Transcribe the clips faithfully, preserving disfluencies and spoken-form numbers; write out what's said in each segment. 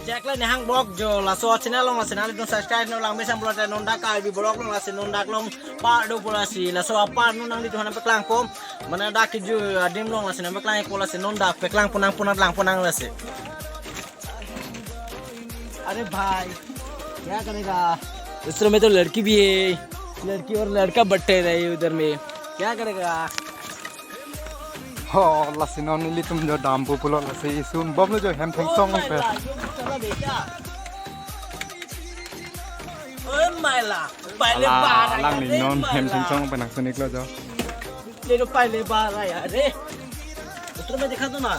Chekle nehang blog jo laso channel along lasi nanglitum subscribe non lang mesam pulote non dak Karbi blog along lasi non dak along park do pu lasi laso apark non nanglitum aphan nangpeklangpo. Mane dak kejui adim along lasi nangpeklangpo lasi non dak peklangpo nang punat langpo nang lasi. अरे भाई, क्या करेगा? इस तरह में तो लड़की भी है, लड़की और लड़का बट्टे रहे उधर में, क्या करेगा? Ho, lasi non nelitum jo dampo pulo lasi isun bomlo jo hem thengsong pe. ओए माइला, पहले Ala, बार आया alangli रे non hem माइला। Thengsong pe nangsun-iklo jo. ये तो पहले बार आया रे। उधर में दिखा दो ना।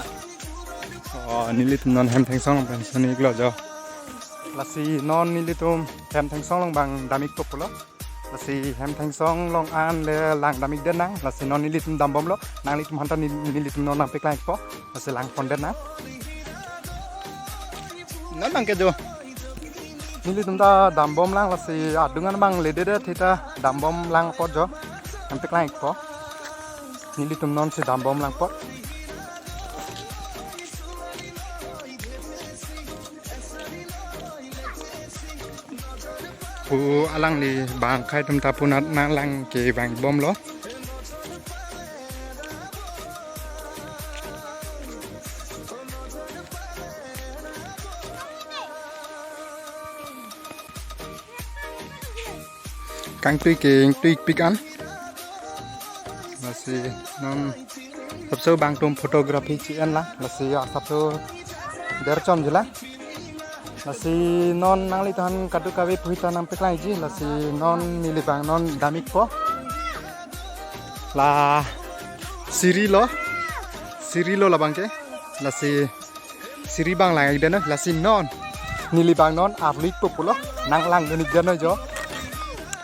Oh, nelitum non hem thengsong pe nangsun-iklo jo. Lasi non nelitum hem thengsong along bang dam-ikpo pulo. Lasi hem thengsong along an le lang dam-ikdet nang. Lasi non nelitum dambomlo. Nanglitum aphanta nel-, nelitum non nangpeklang-ikpo. Lasi langpondet nang. Non bang ke jo. Nelitum ta dambomlang lasi adung an bang ledet thita dambomlang apot jo. Nangpeklang-ikpo. Nelitum non si dambomlang apot. Pu alangli bang akhei atum ta punat nanglang kevang bomlo. Kangtui ke ingtui pik an. Lasi non sapso bang atum photography chi-en lang. Lasi asapso der chom ji lang. Lasi non nanglitum aphan kadokave puhita nangpeklang-ikji. Lasi non neli bang non dam-ikpo. La siri lo. Siri lo labang ke. Lasi siri bang lang-ikdet nang, lasi non neli bang non arlu-ikpo pulo, nanglang dun-ikdet nang jo.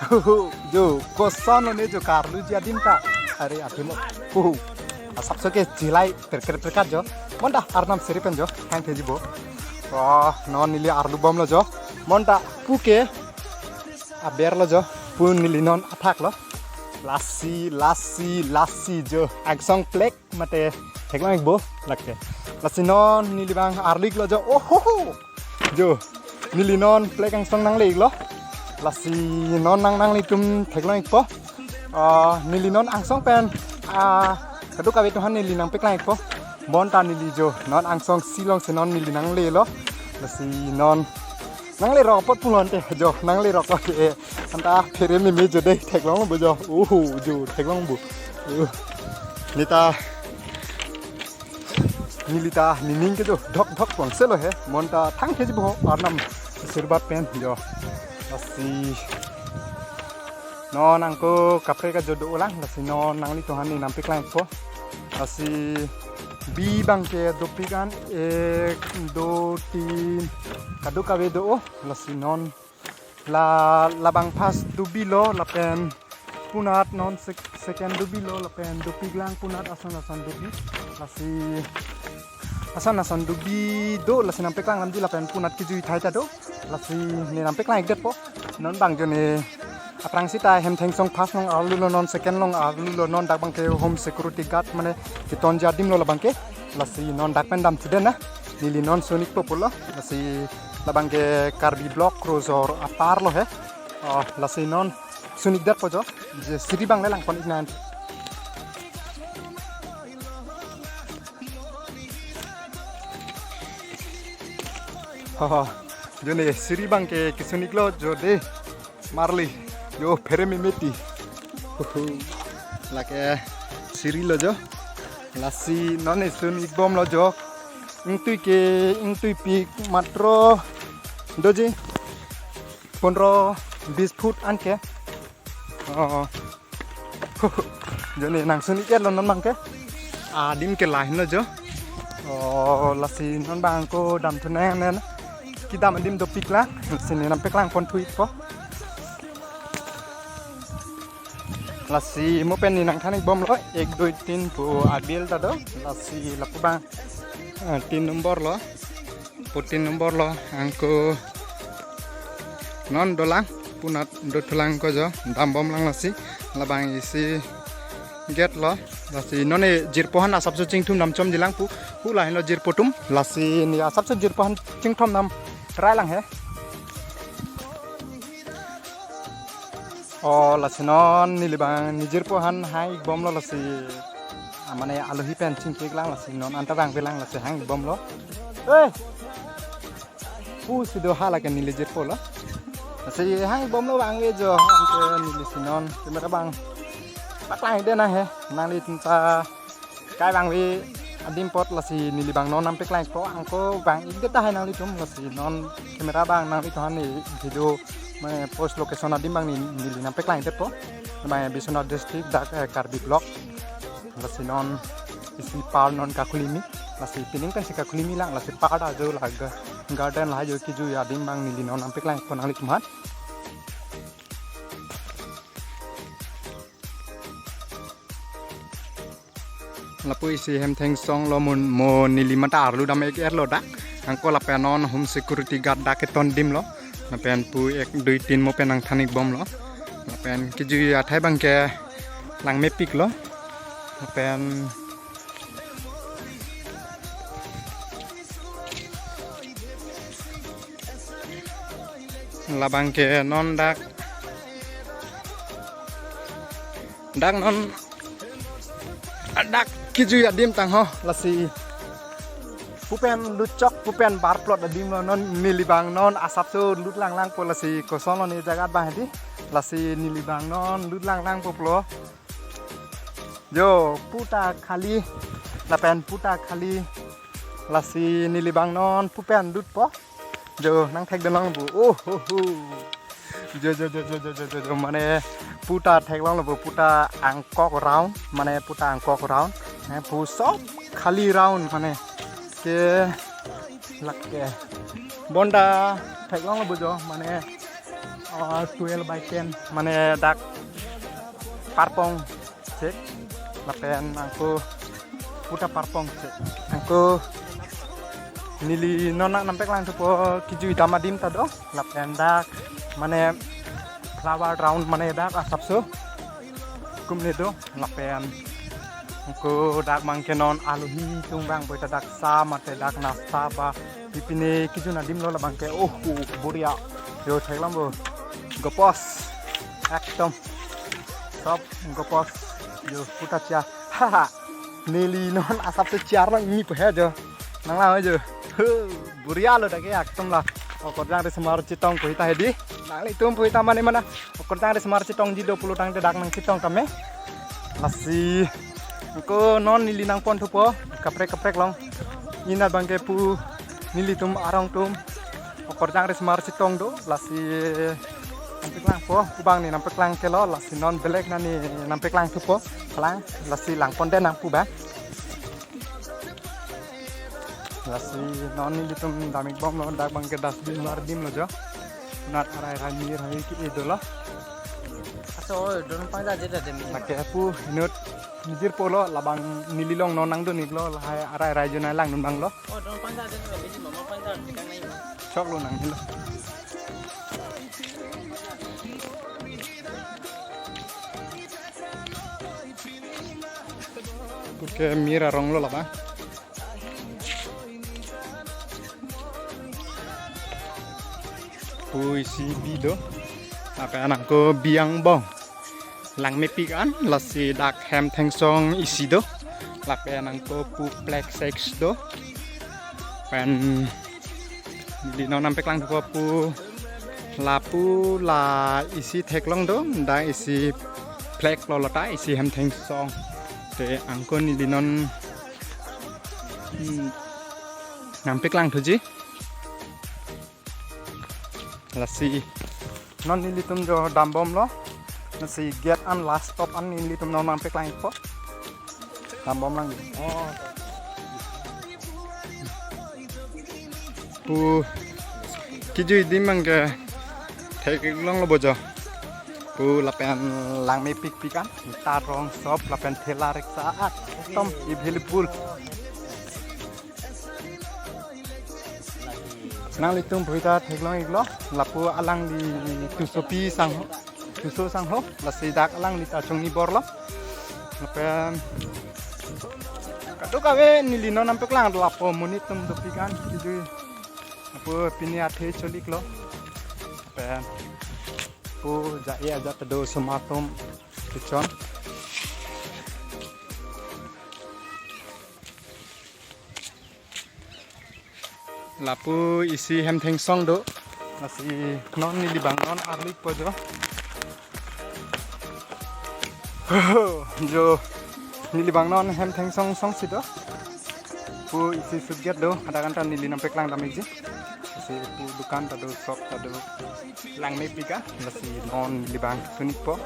Huhu, jo, koson lo ne jo karluji adim ta. Are adim lo. Huhu. Asapso ke chilai perker perkat jo. Bonta arnam siri pen jo. Thangtheji bo. Oh, non neli arlu bomlo jo. Bonta pu ke aber lo jo. Pu neli non athak lo. Lasi, lasi, lasi jo. Angsong plek mate theklong-ik bo lake. Lasi non neli bang arlu-iklo jo. Ohoho. Jo. Neli non plek angsong nangle-iklo. Lasi non nang nanglitum theklong-ikpo. Ah, neli non angsong pen. Ah, kadokave atum aphan neli nangpeklang-ikpo. Bonta neli jo. Non angsong si alongsi non neli nanglelo. Lasi non nanglerok apot pulote jo. Nanglerok apot ke. Anta phere meme jo dei theklong bo jo. Oho jo theklong bo. Uh. Neta neli ta nening ke jo dhok dhok pon selo he. Bonta thangtheji bo arnam sirbat pen jo. Lasi non angko kaprek ajo dolang. Lasi non nanglitum aphan neli nangpeklang-ikpo. Lasi bi bang ke dopik an ek, do, tin, kadokave do. Lasi non la labang first dobilo lapen punat non sek-, second dobilo lapen dopiklang punat ason ason dobi. Lasi ason ason dobi do lasi nangpeklang lamji lapen punat kejui thai ta do. Lasi ne nangpeklang-ikdetpo. Non bang jo ne aphrang sita hem thengsong first along arlulo non second along arlulo non dak bang ke home security guard mane ketonji adim lo labang ke. Lasi non dak pen damthudet nang. Neli non sun-ikpo pulo. Lasi labang ke Karbi Block Krosor apar lo he. Oh, lasi non sun-ikdetpo jo. Je siri bang le langpon-ik nang. Ho, ho. Jo ne siri bang ke kesun-iklo jo dei. Marli. Jo phere meme ti. Huhu. Lake siri lo jo. Lasi non ne sun-ik bomlo jo. Ingtui ke ingtui pik matro doji. Pondro bis foot anke. Oh. Jo ne nangsun-iklo non bang ke. Adim ke lahin lo jo. Oh, lasi non bang ko damthu nang nen. Kedam adim dopiklang. Lasi ne nangpeklangponthu-ikpo. Lasi mo pen ne nangthan-ik bomlo. Ek, dui, tin pu abil ta do. Lasi lapu bang, eh, tin nombor lo. Pu tin nombor lo angko non dolang punat dothulang ko jo dambomlang lasi labang isi gate lo lasi non ne jirpo aphan asapso chingthum dam chomjilang pu hu lahin lo jirpo atum lasi ne asapso jirpo aphan chingthum dam try lang he. O, lasi non neli bang nejirpo aphan hang-ik bomlo lasi, ah, mane alohi pen chingki-ik lang lasi non anta bang bilang lasi hang-ik bomlo. Eh! Pusi do hala ke neli jirpo lo. Lasi hang-ik bomlo bang ve jo. Anke neli si non camera bang paklang-ik det na he. Nanglitum ta kai bang ve adim apot lasi neli bang non nangpaklang-ikpo, anke bang-ik det tahai nanglitum. Lasi non camera bang nanglitum aphan ne video mane post location adim bang ne neli nangpaklang-ik detpo. Mane Biswanath district dak, eh, Karbi block. Lasi non isi par non kakhulimi. Lasi pining pensi kakhulimi lang, lasi par ajo la ga-, garden la jo kejui adim bang neli non nangpaklang-ikpo nanglitum aphan. Lapu isi hem thengsong lo mo, mo neli mata arlu dam-ik etlo dak. Anke lapen non home security guard dak keton adim lo. Lapen pu ek dui tin mo pen nangthan-ik bomlo. Lapen kejui athai bang ke langmepik lo. Lapen labang ke non dak, dak non dak kejui adim tang ho, lasi pu pen lutchok pu pen barplot adim lo. Non neli bang non asapso lut langlangpo, lasi koson lo ne jagat bang hedi, lasi neli bang non lut langlangpo pulo. Jo, puta khali, lapen puta khali, lasi neli bang non pu pen lutpo. Jo, nangthekdun long bu. Oh, ho, ho. Jo, jo, jo, jo, mane puta theklonglo bu, puta angkok round, mane puta angkok round. Eh, pu sop khali round, mane ke lake. Bonta theklonglo bu jo, mane, ah, twelve by ten, mane dak parpong sek, lapen anke puta parpong sek. Anke neli non nangpaklangthupo kejui dam adim ta do, lapen dak mane flower round mane dak asapso kumne do, lapen anke dak bang ke non alohi atum bang boita dak sa mate dak nasta ba pipine kejun adim lo labang ke. Oh, oh, buria. Jo, theklong bu. Gopos. Ekdom. Top gopos. Jo, puta chair. Haha. Neli non asapso chair lang ni pu he jo. Nanglang jo. Huh, buria lo dak ke ekdom la. Okorjang risimar chetong pu hita hedi. Nanglitum pu hita mane mana. Okorjang risimar chetongji do pulo tangte dak nangchetong tame. Lasi anke non neli nangponthupo kaprek kaprek long. Inat bang ke pu nelitum arong atum okorjang risimar chetong do, lasi nangpaklangpo, pu bang ne nangpaklang kelo, lasi non belek na ne nangpaklangthupo, palang, lasi langpon det nang pu bang. Lasi non nelitum dam-ik bomlo, dak bang ke dustbin war adim lo jo. Nat arai arai mir hai ke-e dolo. Aso, don pangja je da dem. Lake pu inut nejirpo lo, labang neli along non nangdun-iklo, lahai arai arai ajo nanglang dun bang lo. Oh, don pangja je da, biji mama pangja, tikang nai. Choklo nang helo. Pu ke mir arong lo labang. Pu isi bi do. Lapen anke bi angbong. Langmepik an, lasi dak hem thengsong isi do. Lapen anke pu plek seks do. Pen neli non nangpaklangthupo pu lapu la isi theklong do, dak isi plek lo lota, isi hem thengsong. Te anke neli non, hmm, nangpaklangthuji. Lasi non nelitum jo dam bomlo. Lasi gate an last stop an nelitum non nangpaklangpo. Dam bom lang. Oh. Pu kejui adim bang ke theklonglo bo jo. Pu lapen langmepikpik an. Tarong sop lapen thela riksa ekdom available. Nanglitum pu hita theklong-iklo, lapu alangli Tusopi sangho, Tuso sangho, lasi dak alangli ta chongni borlo. Lapen kadokave neli non nangpaklang lapu monit atum dopik an kejui. Lapu pini athe choliklo. Pen pu ja-e ajat ta do osomar atum kechon. Lapu isi hem thengsong do. Lasi non neli abang non arlik po jo. Jo, neli abang non hem thengsong song si do. Pu isi sut gate do, hadak an ta neli nangpeklang damji. Lasi pu dukan ta do, shop ta do. Langmepik a, lasi non neli abang tunik po.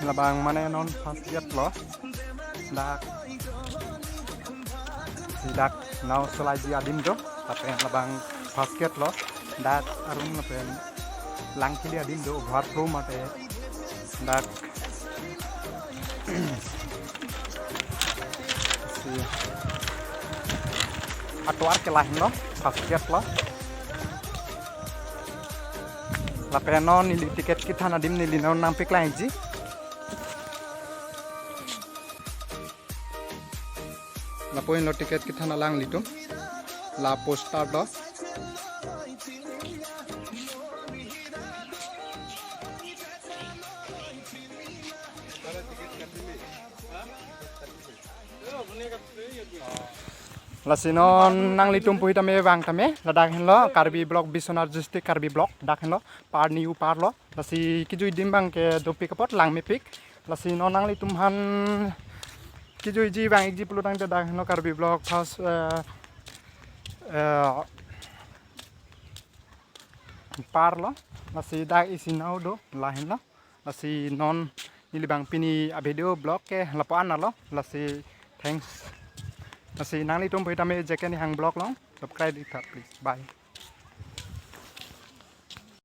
Labang mane non first gate lo. Dak, si dak nao solaiji adim do. Lapen labang first gate lo. Dak arong lapen lang kili adim do, overflow mate. Dak si atovar ke lahenlo, first gate lo. Lapen non neli ticket kethan adim neli non nangpeklangji. Lapu henlo ticket kethan alanglitum. La poster do. Lasi non nanglitum puhi tame vang tame, ladak henlo Karbi Block, Biswanath District, Karbi Block, dak henlo, par new par lo. Lasi kejui adim abang ke dopik apot langmepik. Lasi non nanglitum aphan kejuiji vang-ikji pulo tangte dak henlo Karbi Block first, eh, eh, par lo. Lasi dak isi nao do, lahenlo. Lasi non neli abang pini a-video vlog ke lapu-an lo. Lasi thanks. Lasi nanglitum puhi tame J K Nihang vlog along subscribe ik tha, please. Bye.